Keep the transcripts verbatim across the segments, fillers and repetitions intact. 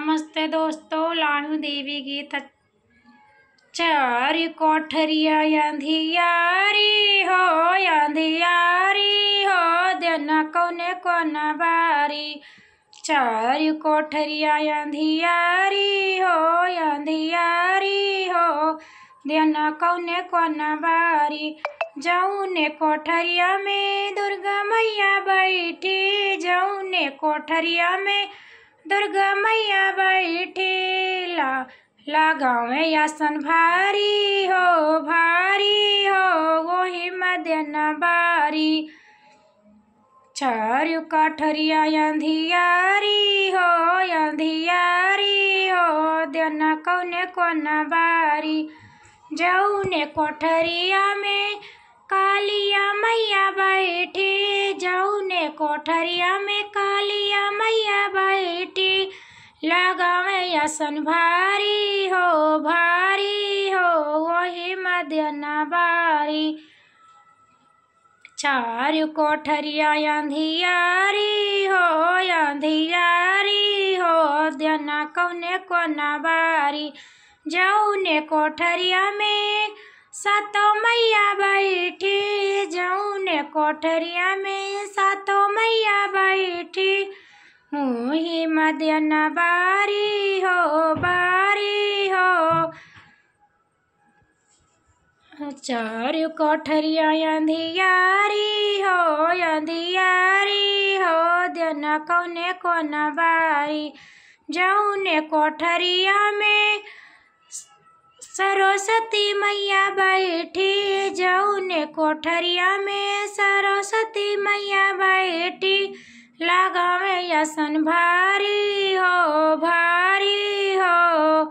नमस्ते दोस्तों, लाडू देवी गीत। चार कोठरिया अंधियारी हो, अंधियारी हो, दिन कौने कोन बारी। चार कोठरिया अंधियारी हो, अंधियारी हो, दिन कौने कोन बारी। जौने कोठरिया में दुर्गा मैया बैठी, जौने कोठरिया में दुर्गा मैया बैठी, ला, लगावे आसन भारी हो, भारी हो, वही मदन बारी। चार कोठरिया अंधियारी हो, अंधियारी हो, दिन कौने कोन बारी। जौने कोठरिया में कालिया मैया बैठी, जौने कोठरिया में कालिया मैया बैठी, लगावे आसन भारी हो, भारी हो, वही मदन बारी। चार कोठरिया अंधियारी हो, अंधियारी हो, दिन कौने कोन बारी। जौने कोठरिया में सातो मैया बैठी, जौने कोठरिया में सातो मैया बैठी, वही मदन बारी हो, बारी हो। चार कोठरिया अंधियारी हो, अंधियारी हो, दिन कौने कोन बारी। जौने कोठरिया में सरस्वती मैया बैठी, जौने कोठरिया में सरस्वती मैया बैठी, लगावे आसन भारी हो, भारी हो,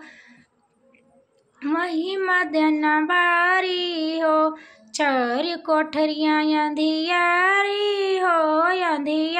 वही मदन बारी हो। चार कोठरिया अंधियारी हो, अंधियारी